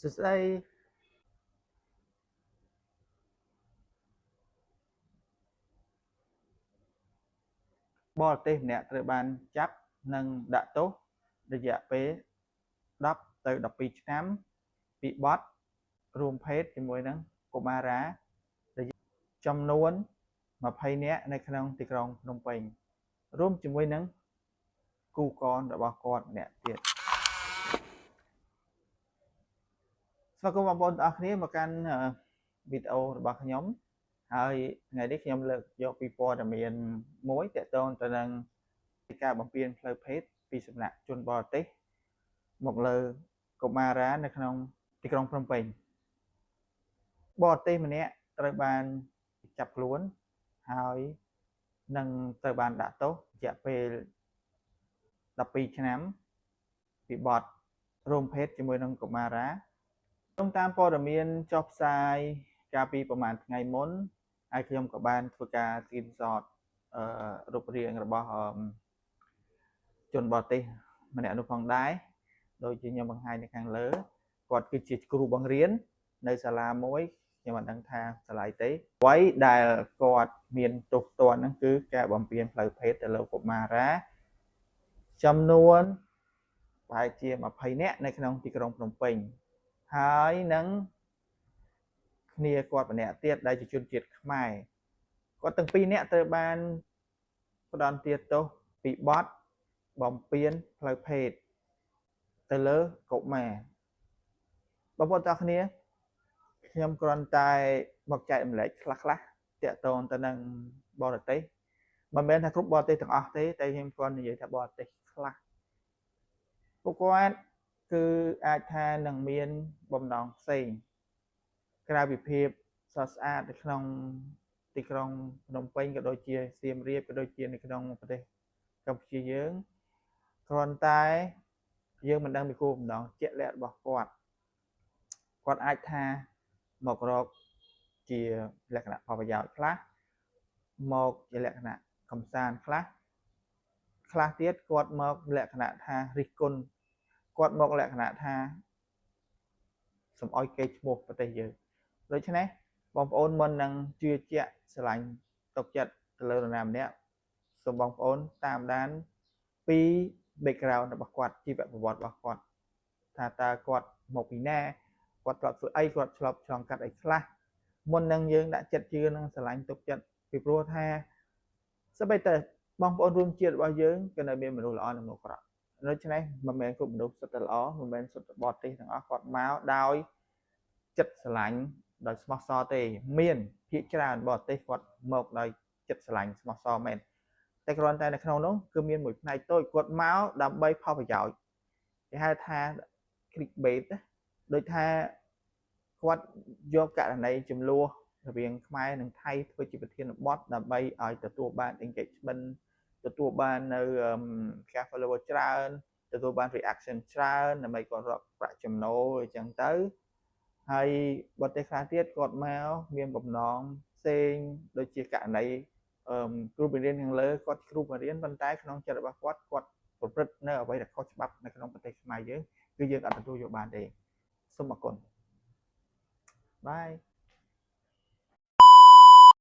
សួស្តីបរទេសម្នាក់ត្រូវបានចាប់និងដាក់ទោសរយៈពេល10ទៅ12ឆ្នាំពីបទរួមភេទជាមួយនឹងកុមារាចំនួន20នាក់នៅក្នុងទីក្រុងភ្នំពេញរួមជាមួយនឹងគូកនរបស់គាត់ម្នាក់ទៀតស្វាគមន៍បងប្អូនទាំងអស់គ្នាមកកាន់វីដេអូរបស់ខ្ញុំហើយថ្ងៃនេះខ្ញុំលើកយកពីព័ត៌មានមួយទាក់ទងទៅនឹងការបំពានផ្លូវភេទពីសំណាក់ជនបរទេសមកលើកុមារានៅក្នុងទីក្រុងភ្នំពេញបរទេសម្នាក់ត្រូវបានចាប់ខ្លួនហើយនឹងត្រូវបានដាក់ទោសរយៈពេល12ឆ្នាំពីបទរួមភេទជាមួយនឹងកុមារាតាមព័ត៌មានចុះផ្សាយកាលពីប្រហែលថ្ងៃមុនហើយខ្ញុំក៏បានធ្វើការ screenshot រូបរាងរបស់ជនបរទេសម្នាក់នោះផងដែរដូចជាខ្ញុំបង្ហាញនៅខាងលើគាត់គឺជាគ្រូបង្រៀននៅសាលាមួយខ្ញុំមិនដឹងថាសាលាទេអ្វីដែលគាត់មានទោសទណ្ឌហ្នឹងគឺការបំពានផ្លូវភេទទៅលើកុមារាចំនួនប្រហែលជា20នាក់នៅក្នុងទីក្រុងភ្នំពេញហើយនឹងគ្នាគាត់ម្នាក់ទៀតដែលជាជនជាតិខ្មែរគាត់ទាំងពីរនាក់ត្រូវបានផ្ដន្ទាទោសពីបទបំពានផ្លូវភេទទៅលើកុមារបងប្អូនទាំងគ្នាខ្ញុំគ្រាន់តែមកចែករំលែកខ្លះខ្លះទាក់ទងទៅនឹងបរទេសមិនមែនថាគ្រប់បរទេសទាំងអស់ទេតែខ្ញុំគ្រាន់និយាយថាបរទេសខ្លះពួកគាត់គឺអាចថានឹងមានបំណងផ្សេងក្រៅពីភាពស្រស់ស្អាតនៅក្នុងទីក្រុងភ្នំពេញក៏ដូចជាសៀមរាបក៏ដូចជានៅក្នុងប្រទេសកម្ពុជាយើងគ្រាន់តែយើងមិនដឹងពីគោលបំណងជាក់លាក់របស់គាត់គាត់អាចថាមករកជាលក្ខណៈផលប្រយោជន៍ខ្លះមកជាលក្ខណៈកំសាន្តខ្លះខ្លះទៀតគាត់មកលក្ខណៈថារិះគន់គាត់មកលក្ខណៈថាសំអុយគេឈ្មោះប្រទេសយើងដូច្នេះបងប្អូនមុននឹងជឿជាក់ស្រឡាញ់ទុកចិត្តទៅលើនរណាម្នាក់សូមបងប្អូនតាមដានពី background របស់គាត់ជីវប្រវត្តិរបស់គាត់ថាតើគាត់មកពីណាគាត់ធ្លាប់ធ្វើអីគាត់ឆ្លប់ឆ្លងកាត់អីខ្លះមុននឹងយើងដាក់ចិត្តជឿនឹងស្រឡាញ់ទុកចិត្តពីព្រោះថាសូម្បីតែបងប្អូនរួមជាតិរបស់យើងក៏នៅមានមនុស្សល្អនិងមនុស្សអាក្រក់ដូច្នេះមិនមែនគ្រប់មនុស្សសុទ្ធតែល្អមិនមែនសុទ្ធតែបរទេសទាំងអស់គាត់មកដោយចិត្តស្រឡាញ់ដោយស្មោះសរទេមានភាគច្រើនបរទេសគាត់មកដោយចិត្តស្រឡាញ់ស្មោះសរមែនតែគ្រាន់តែនៅក្នុងនោះគឺមានមួយផ្នែកតូចគាត់មកដើម្បីផលប្រយោជន៍គេហៅថា clickbait ដូចថាគាត់យកករណីចំនួនរវាងខ្មែរនិងថៃធ្វើជាប្រធានបទដើម្បីឲ្យទទួលបាន engagement ទទួលបាននៅការ follower ច្រើនទទួលបាន reaction ច្រើនដើម្បីគាត់រកប្រាក់ចំណូលអញ្ចឹងទៅហើយបរទេសខ្លះទៀតគាត់មកមានបំណងផ្សេងដូចជាករណីគ្រូបង្រៀនខាងលើគាត់គ្រូបង្រៀនប៉ុន្តែក្នុងចិត្តរបស់គាត់គាត់ប្រព្រឹត្តនៅអ្វីដែលខុសច្បាប់នៅក្នុងប្រទេសខ្មែរយើងគឺយើងអត់ទទួលយកបានទេសូមអរគុណ bye.